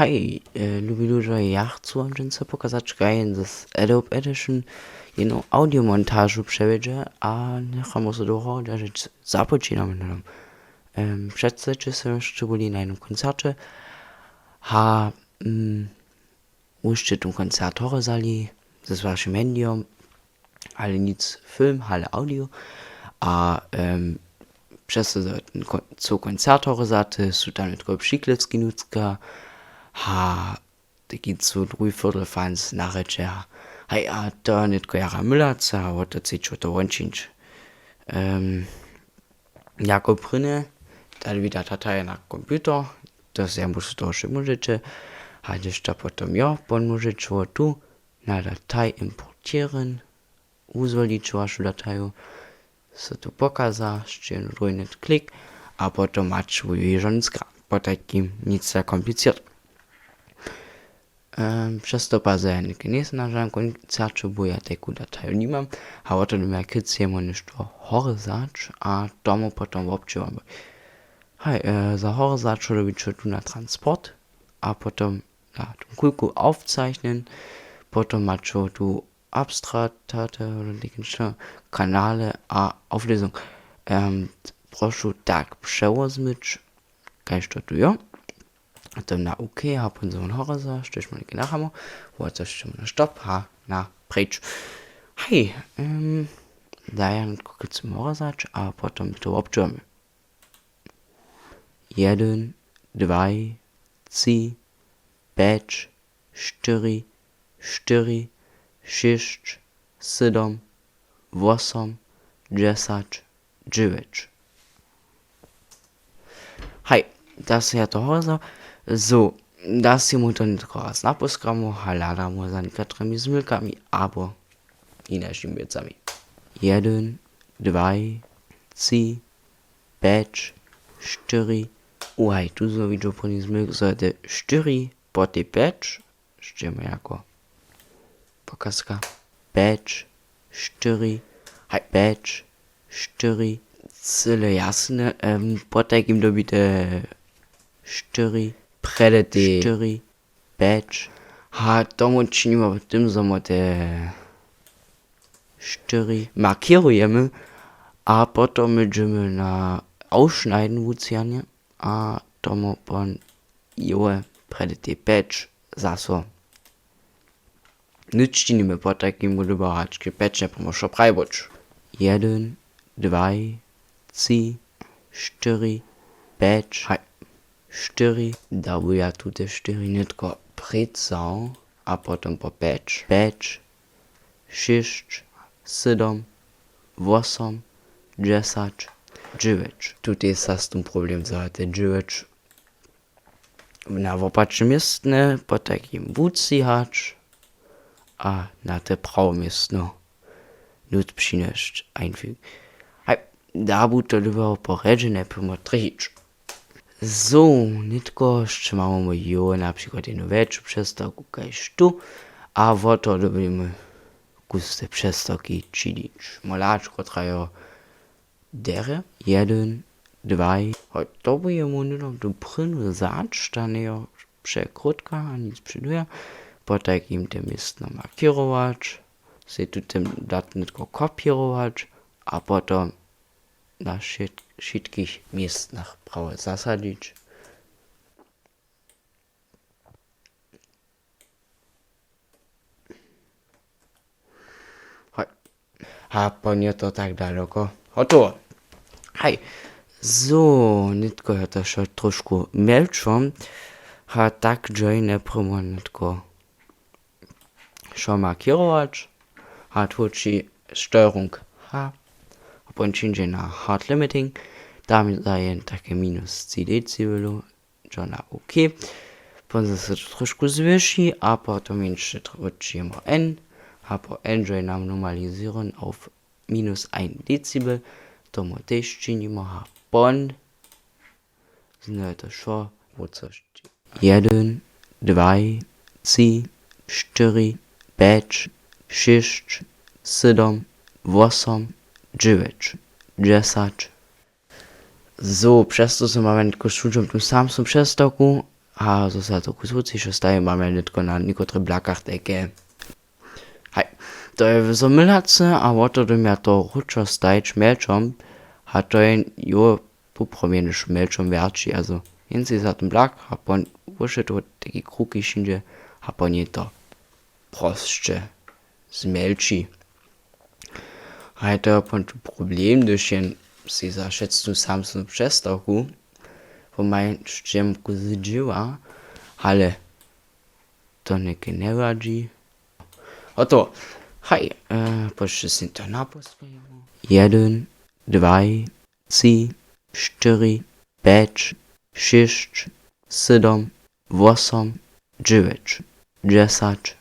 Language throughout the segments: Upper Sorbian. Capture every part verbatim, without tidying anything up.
Hej, e, lubi ludźo, ja chcu wam dźensa pokazać, kaž jen z Adobe Audition jednu audiomontažu přewjedźe a njechamo so dołho dźeržeć, započinamy na tom. Em, předstaću so, ješće byli na jednym koncerće. Ha, mm, wy sće ten koncert horjezali z wjašim handijom, ale nic film, ale audio. A, em, přez to, zo je ten ko-, cyły koncert horjezaty, su tam nětko přiklěpski nutřka. Ha, taki cyły druhi Viertel fans narěče. Haj, a to nětko jara mylace, a wot to chceću to wončić. Em, jako prěnje, da wida dateje na computer, to se jam musu toho wšě móžeće. A hdyž to potom jo, pon móžeće tu na dataj importieren, wuzwolić wašu dataju, so tu pokaza, sće jednu druhinu klik a potom maće wój wěžony skra. Potajkim nic za kompliciert. Em, přez to pak zo ja něke njejsym na žanym koncerće, bo ja tajku dataju nimam. A wot toho dym ja chcył jemu něšto horjezać a tomu potom wobdźěłamy. Haj, e, za horjezać dobiće tu na transport a potom na tu kulku aufzeichnen, potom maće tu abstraktate oder technische Kanale a Auflösung. Em, prošu tak přewozmyć, kaž to tu jo. A to na OK, a potom horjeza, štož ma něke nachamo, wo to sće na stop, ha, na preč. Hej, em, da ja nětko chcymy horjezać a potom to wobdźěłamy. Jedyn, dwaj, tři, pjeć, štyri, štyri, šěsć, sydom, wosom, dźesać, dźewjeć. Haj, da sym ja to horjezał. So, da sym mu to nětko raz napuskramy, hladamy za někotrymi zmylkami abo jinačimi wěcami. Jedyn, dwaj, tři, pjeć, štyri. U, haj, tu znowu widźał prěni zmylk, zo je te štyri po tej pjeć, sće my jako pokazka. Pjeć, štyri, haj, pjeć, štyri, cyle jasne, em, potajkim dobite štyri, prjedy te štyri, pjeć. Ha, tomu činimy w tym, zo my te štyri markěrujemy a potom dźemy na Ausschneiden wucěrnje a tomu pon jowe prjedy te pjeć zaso. Nic činimy potajkim, budowała hačke pjeć, njepomóžo prajboć. Jedyn, dwaj, tři, štyri, pjeć, haj, štyri, da wuja tu te štyri nětko prěcał a potom po pjeć, pjeć, šěsć, sydom, wosom, dźesać, dźewjeć. Tutej je sa z tym problem, zo je te dźewjeć na wopačne městnje potajkim wucihać a na te prawe městno nutř přinjesć. Einfügen. Haj, da bu to dobyło po rjedźe, njepomóžo trjechić. So, nětko sće mamy mój jo, na přikład jednu wjetšu přestawku kaž tu, a wot toho dyrbimy kus te přestawki činić. Mój hladź, kotrajo derje. Jedyn, dwaj. Hoj, to bu jemu hnydom tu prěnu zač, ta njejo překrótka a nic přiduje. Potajkim te městno markěrować, sej tu ten dat nětko kopěrować a potom na wšit-, wšitkich městnach prawo zasadźić. Hoj. A pon je to tak daloko. Hotowo. Haj. So, nětko je to wšo trošku mjelčo. Ha, tak dźe je njeprjemo nětko wšo markěrować. A tłóči Steuerung H. A pon přińdźe na Hard Limiting. Tam je jen take minus tři decibelu. Dźo na OK. Pon zaso to trošku zwyši a potom jenož tłóčimy N. A po N dźe je nam normalisierung auf minus ein Dezibel. Tomu tež činimy a pon. Znaješ to wšo, wo co sći. Jedyn, dwaj, tři, štyri, pjeć, šěsć, sydom, wosom, dźewjeć, dźesać. So, přez to so mamy nětko studźom tu samsnu přestawku. A zo se to kusucišo staje, mamy nětko na někotrych blakach tajke. Haj, to je zo mylace a woto dym ja to ručo stajeć mjelčom, a to je jo popromjeny mjelčom wjerći, also jen si za ten blak a pon wuše to taki kruki šinje a pon je to prosće zmjelči. A je to pon tu problem, hdyž jen si za šestnu samsnu přestawku po majsćemku zdźěła, ale to něke njeradźi. Oto, haj, e, počty si to napostujemo. Jeden, dwaj, tři, štyri, pjeć, šěsć, sydom, wosom, dźewjeć, dźesać.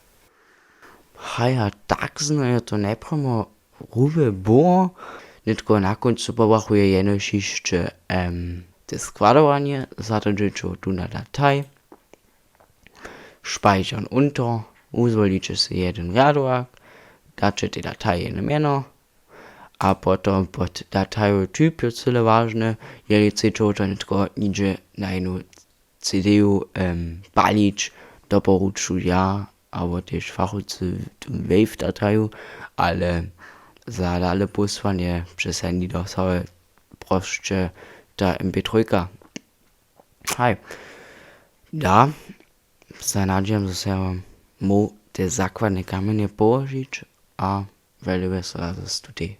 Haj, a tak zno je to njeprjemo ruby było. Nětko na kóncu pobrachuje jenož hišće, em, te składowanje, za to dźěćo tu na dataj. Speichern unter, wuzwoliće sej jedyn rjadowak, daće tej dataj jeno mjeno a potom pod datajowy typ je cyle wažne, jeli chceš to nětko nihdźe na jenu C D-ju, em, palić, doporuču ja, abo tež fachowcy w Wave-dataju, ale za dale pósłanje přez handy dosahuj prosće ta M P trójka. Haj. Da, so nadźijam, zo sej wam móhł te zakładne kamjenje połožić a wjele wjesela zas tutej.